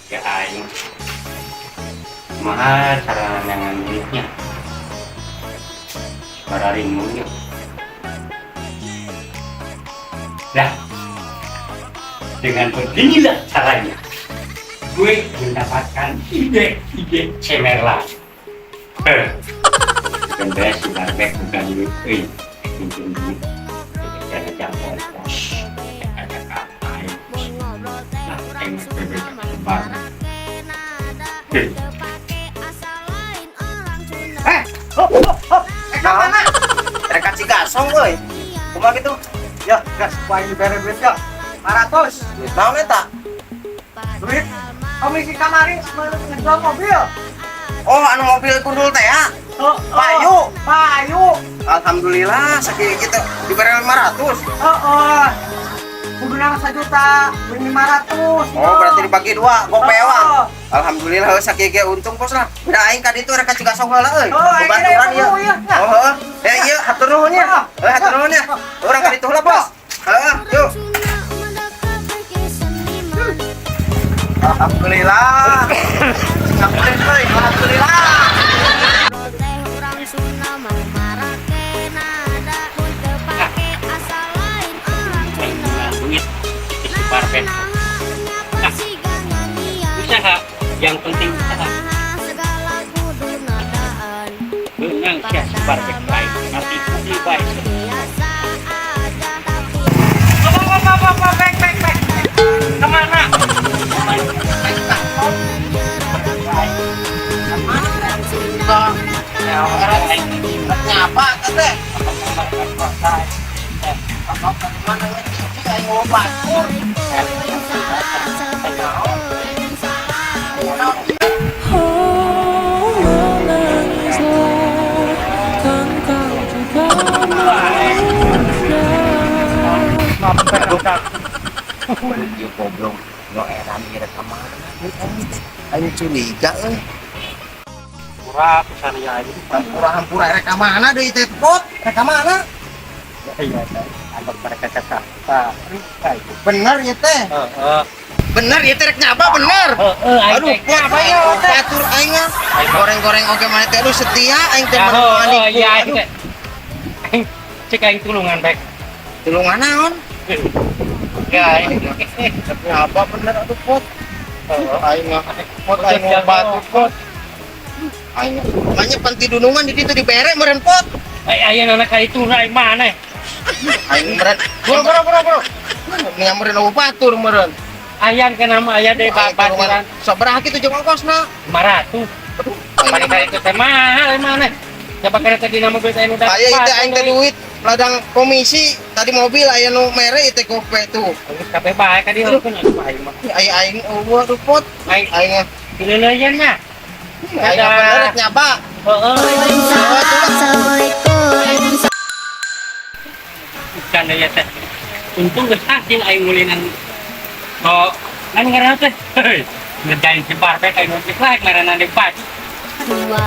Ya aing. Kumaha cara neangan duitnya? Bararingung yuk. Lah, dengan beginilah caranya gue mendapatkan ide-ide cemerlang. Eh, dan beres si barbek bukan duit, euy, minjem duit. Jadi jam ongkos, ada apa? Nah, aing mah bebek si barbek. Eh, Eh, hop hop hop. Eh, ka mana? Rek ka Cigasong euy. Kumaha gitu? Ya, gas, ku aing dibere duit ya. 500. Duit naon eta? Duit komisi kamari ngejual mobil. Oh, anu mobil kundul teh ya. Oh, oh. Payu. Payu. Alhamdulillah sakieu gitu dibere 500. Oh, oh. Kuduna 1 juta, beli 500. Oh, berarti dibagi dua, gope Oh. wang. Alhamdulillah heuh sakieu ge untung, Bos, lah. Beda aing ka ditu rek ka Cigasong heula euy. Oh, aing Babaturan ge ieu. ieu. Oh, heuh. Eh, ieu hatur nuhun nya. Heuh, hatur nuhun nya. Urang ka ditu heula, Bos. Heeh, yuk. Alhamdulillah. Ngapunten euy, alhamdulillah. Aing menang duit itu si barbek. Nah, usaha, yang penting usaha. Menang sia si barbek lain, nanti beli bae. Apa apa apa apa bek bek bek. Kemana? Nyapa teh? Mana ya cici aing mau batur. Oh, menangislah, kan kau juga manusia. Ieu goblok, no eran ieu rek ka mana? Aing curiga euy. Pura pisan ya aing. Hampura-hampura rek ka mana deui teh, Pot? Rek ka mana? Iya, anggap mereka Jakarta. Bener ieu teh. Heeh. Bener ieu teh rek nyaba bener. Heeh, aing Aduh, teh. Pot, batur aing mah. Goreng-goreng oge maneh teh aduh setia aing teh Ya, menemani. oh, iya aing teh. Aing cek aing tulungan bek. Tulungan naon? Ya aing. Nyaba bener aduh, Pot. Aing mah Pot aing Udah, mau batur, Pot. Aing mah panti dunungan di ditu dibere meureun, Pot. Eh, aya anak ka itu aing mana? Aing meureun. Bro, bro, bro, bro. Nya meureun eueuh batur meureun. Ayang ke nama aya deui Aing babaturan tulungan. Sabaraha kitu jeung ongkosna? 500. Paling kali itu teh mahal mana? Coba kena tadi nama mobil teh nu Aya ieu teh aing teh duit ladang komisi tadi mobil aya nu mere ieu teh gope tuh. Geus kabeh bae ka dieu kan aduh aing mah. Aya aing eueuh aduh, Pot. Aing Aing mah dileuleun mah. aing mah bener rek nyaba. Heeh. Oh, atuh lah. Ikan ya teh. Untung geus hasil aing ngulinan. Oh, kan ngaranna teh. Heuy. Ngerjain si barbek aing geus laek ngaranna di baju. Dua.